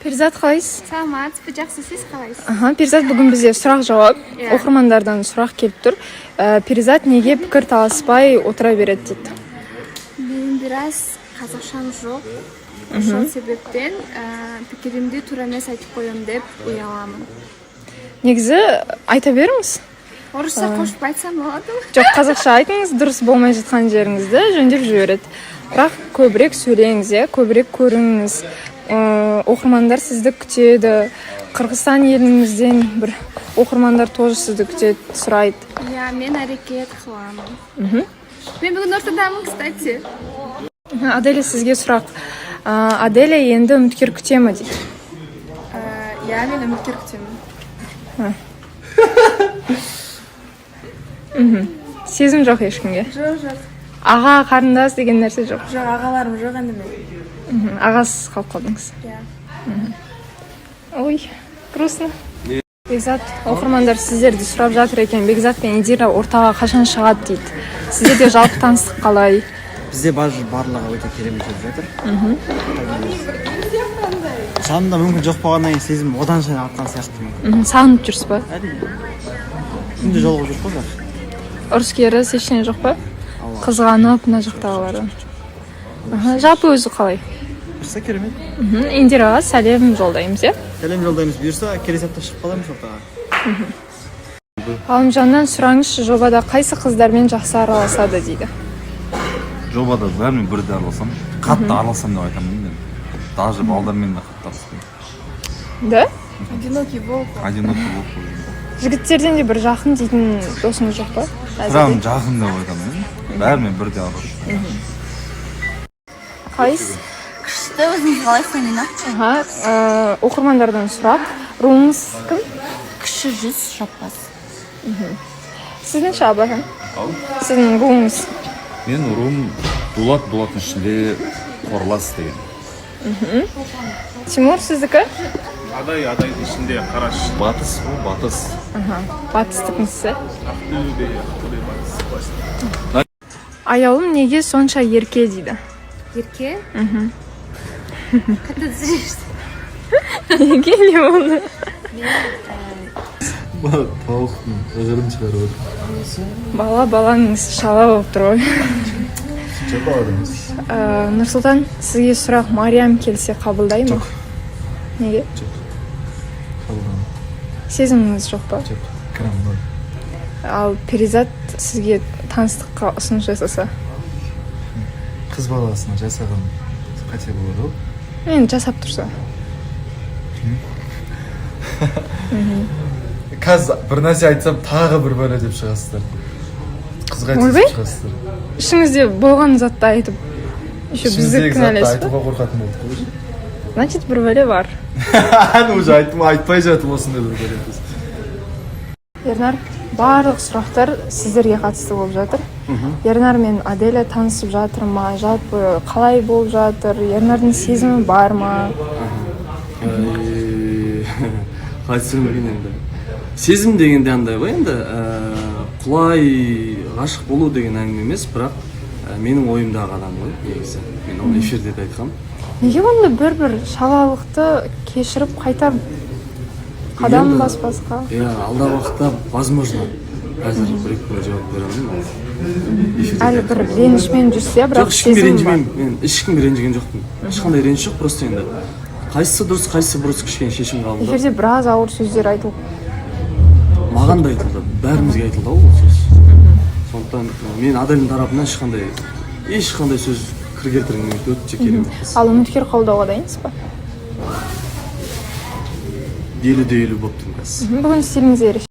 Перизат, қалайсыз? Саламатсыз ба, жақсы, сіз қалайсыз? Аха, Перизат, бүгін бізде сұрақ жауап. Иә. Оқырмандардан сұрақ келіп тұр. Перизат неге пікір таласпай отыра береді дейді. Менің біраз қазақшам жоқ, ошол себептен пикиримди туура эмес айтып коем деп уяламын. Негізі айта беріңіз. Орусча кошуп айтсам болобу? Жоқ, қазақша айтыңыз, дұрыс болмай жатқан жеріңізді жөндеп жібереді. Бірақ көбірек сөйлеңіз, иә, көбірек көріңіз. Оқырмандар сізді күтеді. Қырғызстан елімізден бір оқырмандар тоже сізді күтеді, сұрайды. Иә, мен аракет кыламын. Мен бүгүн ортодамын, кстати. Аделя, сізге сұрақ. Аделя енді үміткер күте ме дейді. Иә, мен үміткер күтемін. Сезім жоқ ешкімге? Жоқ. Аға, қарындас деген нәрсе жоқ? Жоқ, ағаларым жоқ енді мен. Ағасыз қалып қалдыңыз. Иә. Ой, грустно. Бекзат, оқырмандар сіздерді сұрап жатыр екен. Бекзат пен Индира ортаға қашан шығады дейді. Сіздерде жалпы таныстық қалай? Бізде барлығы өте керемет өтіп жатыр. Жанымда мүмкін жоқ болғаннан кейін сезім одан сайын артқан сияқты мүмкін. Сағынып жүрсіз ба? Әрине, күнде жолығып жүрміз ғой бірақ. Ұрыс керіс ештеңе жоқ па? Алла. Қызғанып мына жақтағылардан. Аха, жалпы өзі қалай? Бұйырса, керемет. Индираға сәлем жолдаймыз, иә? Сәлем жолдаймыз, бұйырса, келесі апта шығып қаламыз ортаға. Ғалымжаннан сұраңызшы, жобада қайсы қыздармен жақсы араласады дейді. Жобада бәрімен бірдей араласамын, қатты араласамын деп айта алмаймын мен, даже балдармен де қатты араласпаймын. Да? Одинокий волк. Одинокий волк болып жүрмін. Жігіттерден де бір жақын дейтін досыңыз жоқ па? Прям жақын деп айта алмаймын, бәрімен бірдей араласамын. Қалайсыз? Күшті, өзіңіз қалайсыз, Амина? Аха, оқырмандардан сұрақ: руыңыз кім? Кіші жүз, Жаппас. Сіздің ше, Абылайхан, сіздің руыңыз? Менің руым Дулат, Дулаттың ішінде Қорлас деген. Тимур, сіздікі? Адай, Адайдың ішінде Қараш. Батыс қой, батыс. Батыстікіңсіз, иә? Ақтөбе, Ақтөбе, батыс класс. Аяулым неге сонша ерке дейді. Ерке? Қатты. Неге, не болды? Тауықтың ығырын шығарып отыр. Бала, баланың ісі шала болып тұр ғой. Жоқ, бала емес. Нұрсұлтан, сізге сұрақ: Мариям келсе, қабылдай ма? Жоқ. Неге? Жоқ, қабылдамаймын. Сезіміңіз жоқ па? Жоқ, грамм ноль. Ал Перизат сізге таныстыққа ұсыныс жасаса? Қыз баласына жасаған қате болады ғой. Мен жасап тұрса. Қазір бір нәрсе айтсам, тағы бір бәле деп шығасыздар, қызға Ойбай. тиісіп шығасыздар. Ішіңізде болған затты айтып, еще бізді Ішіміздегі затты кінәлайсыз ба? айтуға қорқатын болдық қой уже. Значит, бір бәле бар. Уже айттым, айтпай жатып осындай бір бәле біз. Ернар, барлық сұрақтар сіздерге қатысты болып жатыр. Ернар мен Аделя танысып жатыр ма, жалпы қалай болып жатыр, Ернардың сезімі бар ма? Қалай түсіндірсем екен енді? Сезім дегенде андай ғой енді, құлай ғашық болу деген әңгіме емес, бірақ менің ойымдағы адам ғой негізі, мен оны эфирде де айтқанмын. Неге онда бір бір шалалықты кешіріп, қайта қадам баспасқа? Иә, алдағы уақытта возможно. Қазір бір екі күнге жауап бере алмаймын ол эфирде де Әлі бір айтқанмын. ренішпен жүрсе, бірақ Жоқ, ешкімге сезім бар. ренжімеймін мен, ешкімге ренжіген жоқпын, ешқандай реніш жоқ. Просто енді қайсысы дұрыс, қайсысы бұрыс, кішкене шешім қабылдап. Эфирде біраз ауыр сөздер айтылып. Маған да айтылды, бәрімізге айтылды ғой ол сөз. Сондықтан мен Аделдің тарапынан ешқандай сөз кір келтіргім келмейді, өте керемет қыз. Ал үміткер қабылдауға дайынсыз ба? 50 де 50 болып тұрмын қазір. Бүгін стиліңіз ерекше.